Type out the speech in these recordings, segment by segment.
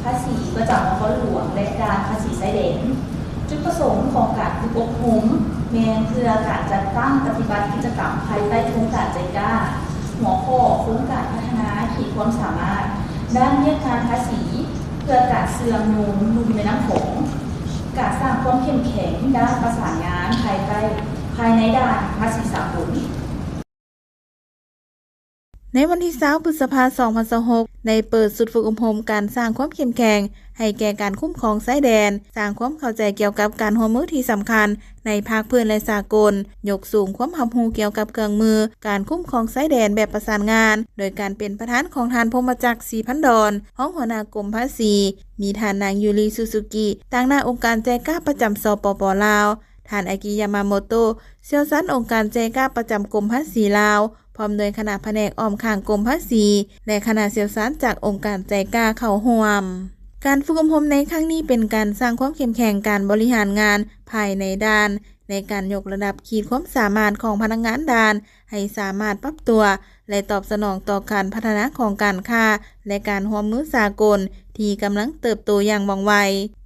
ພາສີປະຈຳນະຄອນຫຼວງ ແລະ ດ່ານພາສີຊາຍແດນ. ຈຸດປະສົງຂອງການຝຶກອົບຮົມແມ່ນເພື່ອການຈັດຕັ້ງປະຕິບັດກິດຈະກຳພາຍໃຕ້ໂຄງການໄຈກາ ຫົວຂໍ້ໂຄງການພັດທະນາຂີດຄວາມສາມາດດ້ານວຽກງານພາສີ ເພື່ອການເຊື່ອມໂຍງລຸ່ມແມ່ນ້ຳຂອງ, ການສ້າງຄວາມເຂັ້ມແຂງດ້ານປະສານງານພາຍໃຕ້, ພາຍໃນດ່ານພາສີສາກົນ. ໃນວັນທີຊາວ ພຶດສະພາ ສອງພັນຊາວຫົກ ໄດ້ເປີດຊຸດຝຶກອົບຮົມການສ້າງຄວາມເຂັ້ມແຂງໃຫ້ແກ່ການຄຸ້ມຄອງຊາຍແດນ, ສ້າງຄວາມເຂົ້າໃຈກ່ຽວກັບການຮ່ວມມືທີ່ສຳຄັນໃນພາກພື້ນ ແລະ ສາກົນ, ຍົກສູງຄວາມຮັບຮູ້ກ່ຽວກັບເຄື່ອງມືການຄຸ້ມຄອງຊາຍແດນແບບປະສານງານ, ໂດຍການເປັນປະທານຂອງທ່ານ ພົມມະຈັກ ສີພັນດອນ ຮອງຫົວໜ້າກົມພາສີ, ມີທ່ານນາງ ຢູລີ ຊູຊູກິ ຕາງໜ້າອົງການໄຈກາປະຈຳ ສປປ ລາວ, ທ່ານ ອາກິ ຍາມາໂມໂຕະ ຊ່ຽວຊານອົງການໄຈກາປະຈຳກົມພາສີລາວ, ພ້ອມດ້ວຍຄະນະພະແນກອ້ອມຂ້າງກົມພາສີ ແລະ ຄະນະຊ່ຽວຊານຈາກອົງການໄຈກາເຂົ້າຮ່ວມ. ການຝຶກອົບຮົມໃນຄັ້ງນີ້ເປັນການສ້າງຄວາມເຂັ້ມແຂງການບໍລິຫານງານພາຍໃນດ່ານ, ໃນການຍົກລະດັບຂີດຄວາມສາມາດຂອງພະນັກງານດ່ານໃຫ້ສາມາດປັບຕົວ ແລະ ຕອບສະໜອງຕໍ່ການພັດທະນາຂອງການຄ້າ ແລະ ການຮ່ວມມືສາກົນທີ່ກຳລັງເຕີບໂຕຢ່າງວ່ອງໄວ.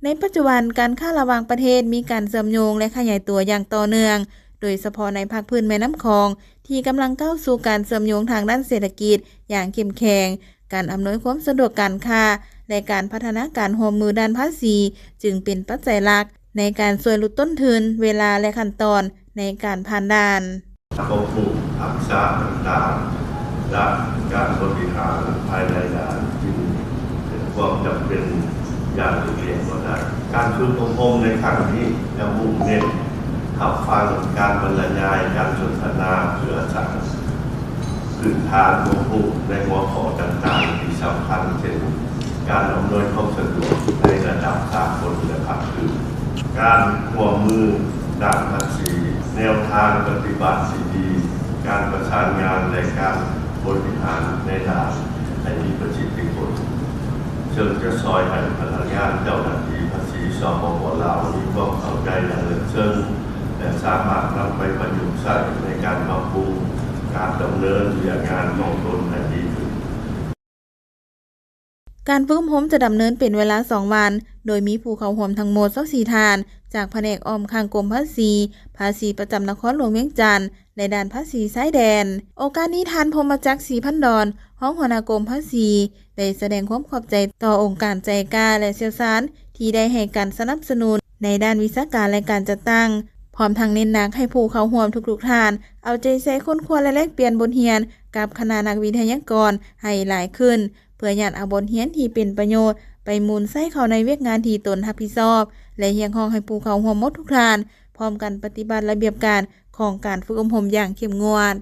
ໃນປັດຈຸບັນ, ການຄ້າລະຫວ່າງປະເທດມີການເຊື່ອມໂຍງ ແລະ ຂະຫຍາຍຕົວຢ່າງຕໍ່ເນື່ອງ, ໂດຍສະເພາະໃນພາກພື້ນແມ່ນ້ຳຂອງ ທີ່ກຳລັງກ້າວສູ່ການເຊື່ອມໂຍງທາງດ້ານເສດຖະກິດຢ່າງເຂັ້ມແຂງ. ການອຳນວຍຄວາມສະດວກການຄ້າ ແລະ ການພັດທະນາການຮ່ວມມືດ້ານພາສີ ຈຶ່ງເປັນປັດໄຈຫຼັກໃນການຊ່ວຍຫຼຸດຕົ້ນທຶນ, ເວລາ ແລະ ຂັ້ນຕອນໃນການຜ່ານດ່ານ. ຄວາມຮູ້ທັກສະຕ່າງໆ ດ້ານການບໍລິຫານພາຍໃນດ່ານຈຶ່ງເປັນຄວາມຈຳເປັນຢ່າງຫຼີກລ້ຽງບໍ່ໄດ້. ການຝຶກອົບຮົມໃນຄັ້ງນີ້ຈະມຸ່ງເນັ້ນຮັບຟັງການບັນລະຍາຍ, ການສົນທະນາເພື່ອສ້າງພື້ນຖານຄວາມຮູ້ໃນຫົວຂໍ້ຕ່າງໆທີ່ສຳຄັນ ເຊັ່ນ ການອຳນວຍຄວາມສະດວກໃນລະດັບສາກົນ ແລະ ພາກພື້ນ, ການຮ່ວມມືດ້ານພາສີ, ແນວທາງປະຕິບັດທີ່ດີ, ການປະສານງານ ແລະ ການບໍລິຫານໃນດ່ານໃຫ້ມີປະສິດທິຜົນ, ເຊິ່ງຈະຊ່ອຍໃຫ້ພະນັກງານເຈົ້າໜ້າທີ່ພາສີ ສປປ ລາວ ມີຄວາມເຂົ້າໃຈຢ່າງເລິກເຊິ່ງ ແລະ ສາມາດນຳໄປປະຍຸກໃຊ້ໃນການປັບປຸງການດຳເນີນວຽກງານຂອງຕົນໃຫ້ດີຂຶ້ນ. ການຝຶກອົບຮົມຈະດຳເນີນເປັນເວລາສອງວັນ, ໂດຍມີຜູ້ເຂົ້າຮ່ວມທັງໝົດຊາວສີ່ທ່ານ ຈາກພະແນກອ້ອມຂ້າງກົມພາສີ, ພາສີປະຈຳນະຄອນຫຼວງວຽງຈັນ ແລະ ດ່ານພາສີຊາຍແດນ. ໂອກາດນີ້, ທ່ານ ພົມມະຈັກ ສີພັນດອນ ຮອງຫົວໜ້າກົມພາສີ ໄດ້ສະແດງຄວາມຂອບໃຈຕໍ່ອົງການໄຈກາ ແລະ ຊ່ຽວຊານ ທີ່ໄດ້ໃຫ້ການສະໜັບສະໜູນໃນດ້ານວິຊາການ ແລະ ການຈັດຕັ້ງ, ພ້ອມທັງເນັ້ນໜັກໃຫ້ຜູ້ເຂົ້າຮ່ວມທຸກໆທ່ານ ເອົາໃຈໃສ່ຄົ້ນຄວ້າ ແລະ ແລກປ່ຽນບົດຮຽນກັບຄະນະນັກວິທະຍາກອນໃຫ້ຫຼາຍຂຶ້ນ, ເພື່ອຍາດເອົາບົດຮຽນທີ່ເປັນປະໂຫຍດໄປໝູນໃຊ້ເຂົ້າໃນວຽກງານທີ່ຕົນຮັບຜິດຊອບ ແລະ ຮຽກຮ້ອງໃຫ້ຜູ້ເຂົ້າຮ່ວມໝົດທຸກທ່ານ ພ້ອມກັນປະຕິບັດລະບຽບການຂອງການຝຶກອົບຮົມຢ່າງເຂັ້ມງວດ.